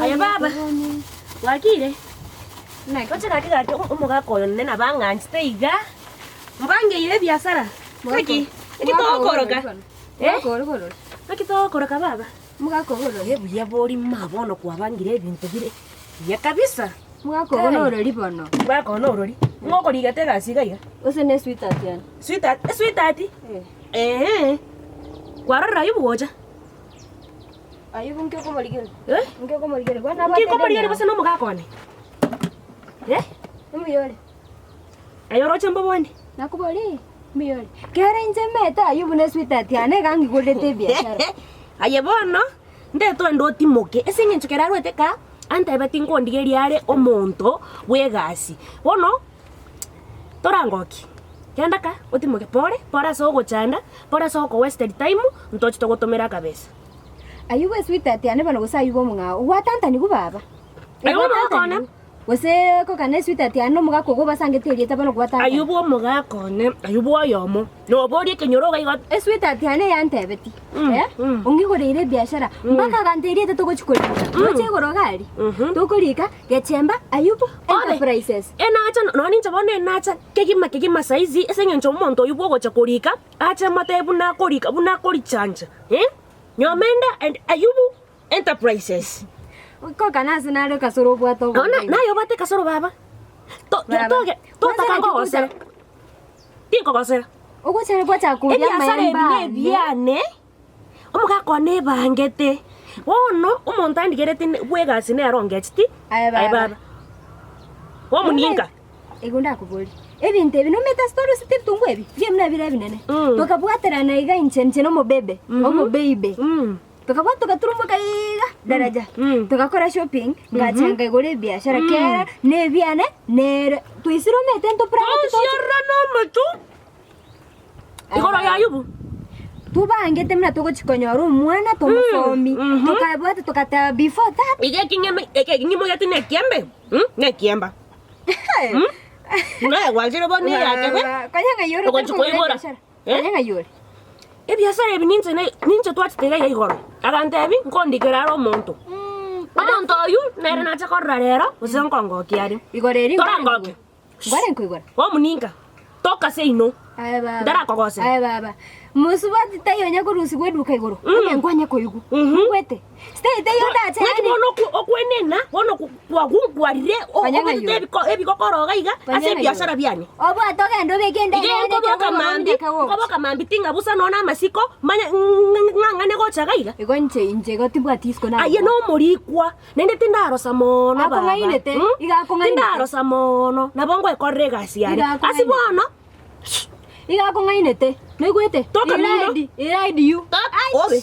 Aye baba, bwakire? Roche gaki gaki omogaka oyo nonye nabo ang'anchete iga, mbangeire ebiasara. Naki? Naki togokoroka? Eh? Naki togokoroka baba? Eh buya bori mma bono kwabangire ebinto bire buya kabisa. Omogaka ogo norori bono. Omogaka ogo norori. Ng'o okorigete egasi iga iga? Gose ne sweetheart yane. Sweetheart, esweetheart? Eeh. Kwarorire aywo gocha? Ayubu nki okomorigereria? Eh? Nki okomorigereria? Bono Nki nabwate nkomorigereria edeni gose nomogaka one? Eh? Mbuya ore. Aye oroche mboboni? Nakoboria, mbuya ore. Kere inche mete Ayubu ne sweetheart yane iga ngigorerete ebiashara. Aye bono, ndete onde otimoke, ase eng'encho kero arwete ka, antebeti nkondigeria are omonto bw'egasi. Bono, torangokie, genda ka, otimoke pore, pore ase ogochanda, pore ase oko wasted time, ntoche togotomera akabesa. Ayubu esweetheart yane bono gose Ayubu omong'ao, gwatantanigwe baba. Ayubu omogaka one. Gose kokana esweetheart yane nomogaka ogo obasangete erieta bono gwatantanigwe. Ayubu omogaka one, Ayubu oyomo, noborie ekenyoro iga igo. Esweetheart yane yantebeti, eh, ong'igoreire ebiashara, mpaka aganta erieta togochi korika. Roche igoro iga aria, tokorika Gechemba Ayubu Enterprises. Enacha, nonya ninche bono enacha kegima kegima saizi ase eng'encho omonto oyio bwogocha korika, ache amotebie buna akorika, buna akorichancha, eh. Nyomenda and Ayubu Enterprises. Koka nase nare kasoro obwate Nonya obobe. naye obwate kasoro baba. To- Baba. toge- Totaka Kwanza nkogosera. Tinkogosera. Ogochara gwachaka koria Ebiasara ebi amaemba ane. nebiane, omogaka one ebangete. Bono omonto andigereti ne- bwegasi nere ongecheti, Aye aye baba. baba. Omoninka. Igo ndakoborie, ebinto ebi nomanyete ase twarusete ebitunguo ebi, bire buna bire ebinene, Mm. tokabwaterana iga inche inche na omobebe, omobeibe, Mm. tokabwata togaturumboka iga daraja, Mm. togakora shopping, ngacha nkaigora ebiashara kera na ebiane nere, twaisire omanyete ntopurangeti toche. Tosiarera nomotu igoro ya Ayubu. Tobangete buna togochi konyora omwana tomosomi, Mhm. tokabwata togateba before that, Iga eking'eme eke eking'imogeti nekiembe, mm, nekiemba. Buna gwanchire bono eyakebe, Konya ng'ai ore ogochi otari kogora koibora. ebiashara? Eh? Konya ng'ai ore? Ebiasara ebi ninche ne ninche twachete iga iga igoro. Agantebi, nkondikera are omonto. Omonto oyio nere nache korora rero, gose nkongokia are. Igoro eri Torangoke. Ngware nkoigora. Omoninka, toka seino. Aye baba. Ndarakogosera. Aye baba. Mosubati taiyo onye korusigwa eduka igoro. Mm. Onye nkwanye koigwa. Mhm. Ngwete. Stay taiyo ndache. Naki bono okwe- okwenena, bono ku- kwagungwarire, o- Fanya obetete ng'ai ebiko- ebigokoro iga iga, Fanya ase ng'ai ebiasara biane. Obwate ogende obeke ende Iga ere nkoboka mambia, nkoboka mambia ting'abusa nonya na amasiko, manye ng'ang'ane gocha iga iga. Igo inche inche igo timbwati isiko na. Aye nomorikwa, Naende tindarosa mono, baba. Akong'ainete, Mm? iga akong'ainete. Tindarosa mono, nabo ngwekorera egasi yane. Iga akong'ainete. Ase bono, Iga akong'ainete, noigwete? Toka mino. He lied you. to- obe,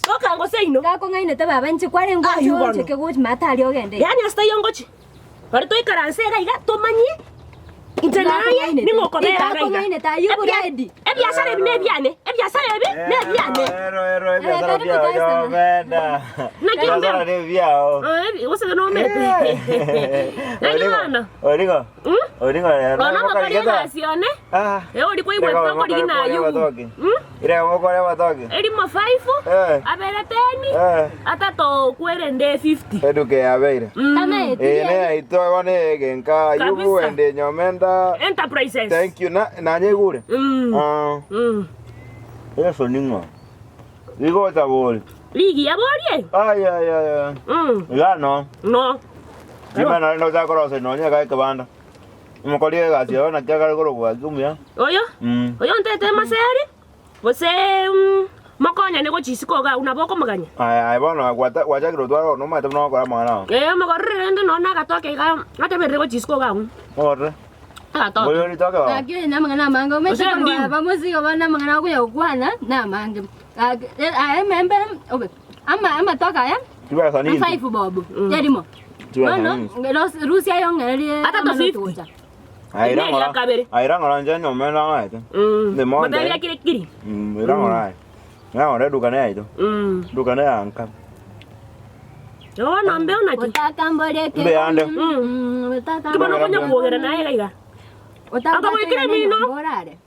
toka ngose ino. Iga akong'ainete baba inche kwarenge Aywo bono. oche kegochi maate aria ogende. Yaani ase taiyo ngochi. Baria toikaranse iga iga tomanyie inche Iga naye akong'ainete. ning'o okobera Iga iga iga. akong'ainete, aywo Ebia- buredi. Ebiasara ebi nebiane, ebiasara ebi nebiane. Ero, ero, ebiasara karibu biao customer. nyomenda. Naki Ebiasara mbe- nebiao. Ah, ebi- gose nomete. Naki bono? Oringo. Mm? Oringo rero. Bono omokori egasi one, Ah. eh, oria kwaigwete Reka tokorigi omokore na kore ayubu. amatoke. Mm? Reka omokore amatoke. Erimo 5, Eh. abere 10, Eh. atato okwerende 50. Eduka yabeire. Mm. Tamaeti. Eh, ne yaito bono egenka ayubu Kabisa. ende nyomenda. Enterprises. Thank you. Na nanyegure. Mm. Ah. Mm. Yeso ning'o? Rigocha bori. Rigiya borie. Ay ay ay. ay. Mm. Iga no. No. Rima nare nocha korosia nonye iga ekebanda. Omokori egasi oyo naki akare korokwa gaki omuya. Oyo. Mm. Oyo ntete maseri gose mokonyane gochia isiko iga abwo nabo okomoganya. Aye aye bono gwata gwachakire otware bono omanyete buna ogokora amang'ana ao. Eh omogorere rende nonye na agatoke iga ateberere gochia isiko iga abwo. Mogorere. Agatoke. Mbori oritoke baba. Gaki onye namang'ana amange omanyete Gose korwa ndimu. bamosi oba namang'ana okonya gokwana namange. Gaki aye emembe obe ama amatoke aya Chibesa ninto. five bob erimo. Chibesa Bono ninto. ros- rusia yong'ererie Atato amanoto 50. gocha. Aye Ime eria kabere. Aye ng'ora inche nyombe nang'aete. Mm. Ndi monde. Motebia kire kiri. Mm, ira ng'ora aye. Ira ng'ora eduka ne yaito. Mm. Eduka ne yanka. Bono mbe onaki. Otakamboreke. Mbe yande. Mm, Ki bono okonya kwogera naye iga iga. Akagoikera emino. Orare.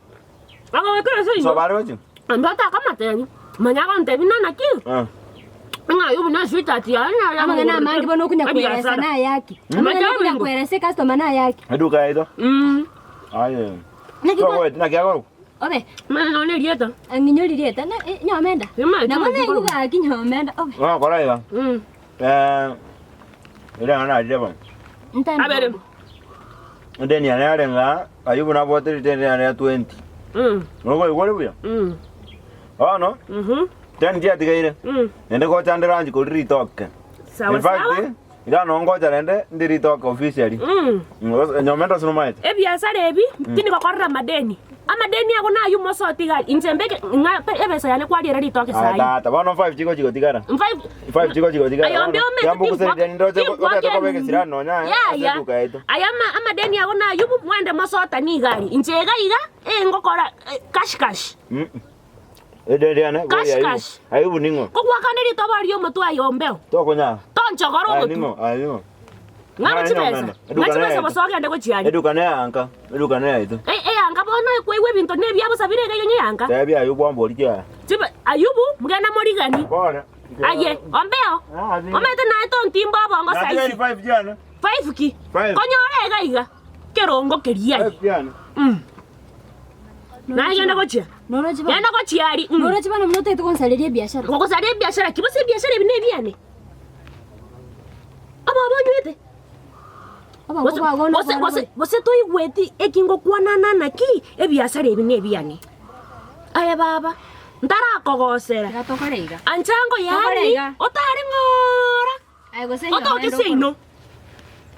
Akagoikera ase So ino. bare gochi? Ambe otakamotebi. Manya agontebi nana ki? Eh. Ng'a Ayubu ne sweetheart yaye nere Amang'ana amange bono okonya Ebiasara. kweresa nayaki. Amang'ana okonya Amachabingo. kweresa ecustomer nayaki. Eduka yaito. Mm. Aye. Naki kwa- Togoeti naki akorokwa. Obe, Mani nonye erieta. ang'inyori rieta na eh, nyomenda. Nyomenda, Nabo nyomenda. naigwa gaki nyomenda. Obe, Ogokora iga. Mm. Eh, ere ng'a narire bono. ntande. Abere. Edeni yane yare ng'a Ayubu nabwate ritende riane ria 20. Mm. Nokoigwa ore buya? Mm. Bono, Mhm. 10 chiatigaire. Mm. Naende gocha nde lunch koria ritoke. Sawa In fact, sawa. iga noo ngocha rende ndi ritoke officially. Mm. Nyomenda ase nomaete. Ebiasara ebi tindi gokorera amadeni. Amadeni ago naye omosoti iga inche mbeke ng'a ebesa yane kwariera ritoke Aye saii. tata, bono 5 chigo chigotigara. Mfive 5 chigo chigotigara. Aye ombe omete Yambukuseria nindoche otete kobeka esirani nonya ase Yaya. eduka yaito. Aya ama amadeni ago naye obu mwende mosotani iga aria. Inche iga iga engokora cash cash. Mm. Edeni riane Cash, boria Ayubu. cash. Ayubu ning'o? Kogwakana ritobo riria omotwe aye ombeo. Tokonyara. Tonchogora Aye omotwe. ning'o? Aye ning'o? Ng'a Aye chibesa. nyomenda. Ng'a Eduka chibesa neyaito. gose ogende gochia aria. Eduka neyanka. Eduka neyaito. E- Eyanga bono ekwaigwa ebinto na ebiabo sabire iga iga nyeyanka. Tebia Ayubu ambori kiaya. Chibe Ayubu mgenda morigani. Pole. Aye, ombeo. Ah, zi- Omanyete naye tontimba obongo Natiga saisi. 5 chiane. 5 ki? Five. Konyora iga iga. Kerongo keria aye. 5 chiane. Mm. Naye genda gochia. Noroche bono. Genda gochia aria. Mm. Noroche bono buna otagete gonsareria ebiashara. Gogosaria ebiashara ki? Gose ebiashara ebi nebiane? Obobe onywete? Obongo Gose- bwago gose- nobworo gose- bore. gose toigweti eki ngokwanana naki ebiasara ebi nebiane. Aye baba, ntarakogosera. Tiga tokore iga. Anchango Tokore yaani iga. otare ng'ora. Aye gose Otoke nyomenda okore. seino.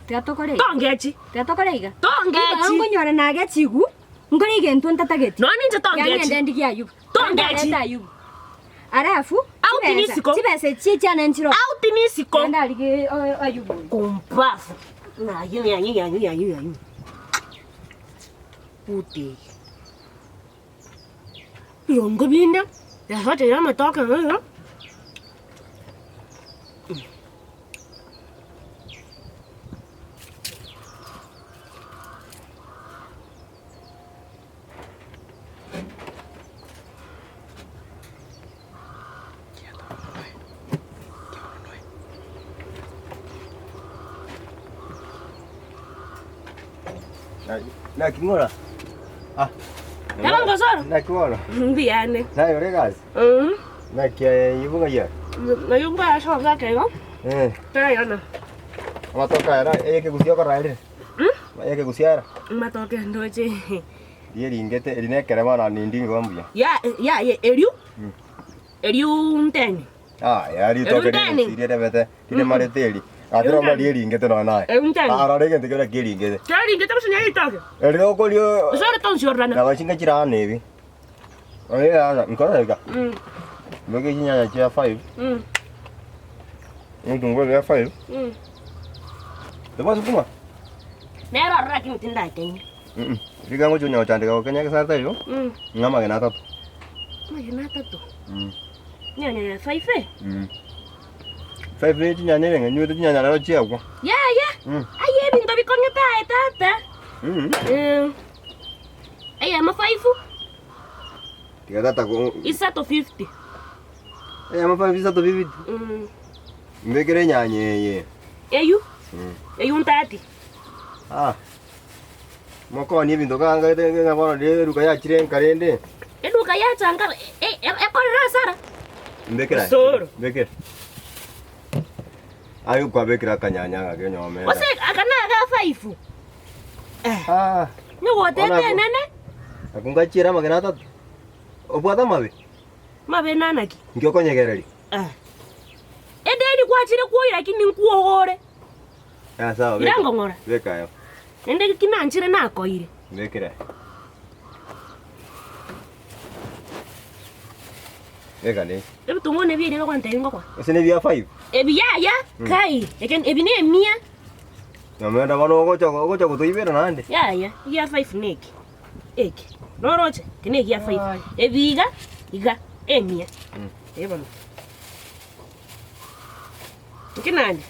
Tiga tokore iga. Tongechi. Tiga tokore iga. Tongechi. Nkonyora nagechigu, nkore egento ntatageti. Nonya ninche tongechi. Yang'ende ndigie Ayubu. Tongechi. Ndete Ayubu. Alafu Out chibesa, nisiko. chibesa echi echiane nchiro. Out nisiko. Genda arigie Ayubu oyo. Kumbafu. Ayu ayu ayu ayu ayu. Pute. Birongo binde. Yasote yamatoke iga. Naki ng'ora? Ah. Yaba ngosoro? Naki bono? Mbiyane. Naye ore egasi? Mm. Naki aye ibuga ya? Nayo ngwashoka gakeigo. Eh. Tayana. Amatoke aya eyekegusii okora erire? Eyekegusii era? Amatoke ndoche. Riria eringete eri nekere bono nindi igo mbuya. Ya ya ya eriu. Eriu nteni. Aya ritoke Eriu nteni. rire riremete riremarete eri. Gaki roma riria eringete nonya naye. Eriu nteni. Ah rora egento keria keringete. Keringete gose neritoke. Eri okoria Gose ore tonsiororana. nabo chinga chirana ebi. Oye ana nkore iga. Mbeke chinyanya chia 5. Ebitunguu bia 5. Tobwate sukuma? Nere ororo lakini tindakenya. Riga ngochi onya gochandeka gokenya egesare taiyo, ng'a amagena atato. Amagena atato? Nyanya ya 5 eh? 5 ne chinyanya ere ng'a nywete chinyanya rero chiagwa. Yaya, aye ebinto bikong'ete aye tata. Eyemo 5. Tiga tata ko. Isato 50. Eyemo 5 isato 50. Mbekere enyanya eye. Eywo, eywo ntati. Ah. Mokonie ebinto kangete ng'a bono riria eduka yachire nka rende. Eduka yacha nka ekorire asara. Mbekere aye. Osoro. Mbekere. Aye kwabekire akanyanya aka kenyomera. Gose aka naga faifu. Ah. Nigotete Ona- enene. Ako ngachiere amagena atato. Obwate amabe? Mabe nanaki? Inki okonyegereria? Ah. Edeni gwachire kwoira lakini nkwogore. Ah, sawa, Ira beka. ngong'ora. Beka aye. Naende ki nanchire nakoire. Mbekere aye. Beka ne. Ebitong'o nebi eria bagontebia ngokora. Ase nebia 5. Ebi yaya, kai, eke ebi ne emia. Nyomenda bono ogocha ogocha gotoibera naende. Yaya, egia 5 neke. Eke, noroche, eke ne egia 5. Ebi iga, iga, emia. Eh bono. Inki naende?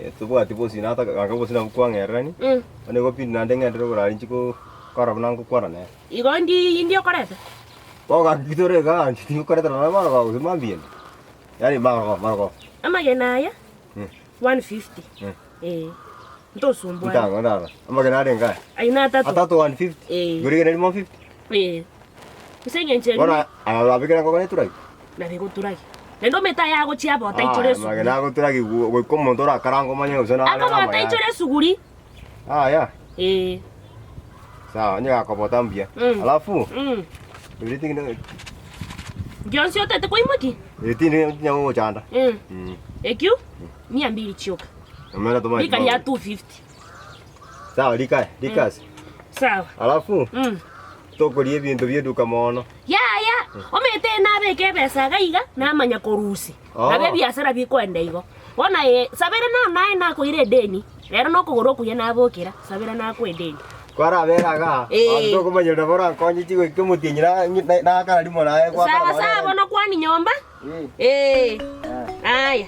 Eh, tobwati bosina ata gaka bosina bokwang'ererani. Bono igo pindi naende ng'enderere korara inche ko kora buna ngokwana nere. Igo ndi indi okoreta? Bono gaki tore igaa inche tingokoretera nonye bono gose mambia ende. Yaani marogoba, marogoba. Amagena aya Mm. 150. Mm. Eh. Ntosumbuane. Ntango ndara. Amagena arenge aya? Ayio na atato. Atato 150. Eh. Igoro rigena rimo 50. Eh. Ase eng'encho Bono eri aya babekera nkoko neturagi. nabe goturagi. Naende omete aya agochia abota aichore Aya, esuguri. amagena agoturagi goika omonto orakaranga omanye gose nare Akobota amaya. aichore esuguri. Aya. Eh. Sawa, onye gakobota mbuya. Mm. Alafu, Mm. eri tindi Gionsi otete koimoki? eri tindi tinya gogochanda. Mm. Mm. Ekio mia mbili chioka. Omena tomaeti. Rika ria 250. Sawa, rikae, rikase. Sawa. Alafu, Mm. tokoria ebinto bie eduka mono. Yaya, omanyete nabeke ebesa iga iga, namanya korusia. Oh. Nabo ebiasara bikoenda igo. Bono aye, sabera nao naye nakoira edeni, rero nokogoro okuya nabokera, sabera nakoa edeni. Kwarabera igaa, Eh. abanto tokomanya nabo orankonye chigoika omotienyi na- na- nakara rimo naye gwakara Sawa nonye sawa rent. bono kwani nyomba? Mm. Eh. Aya.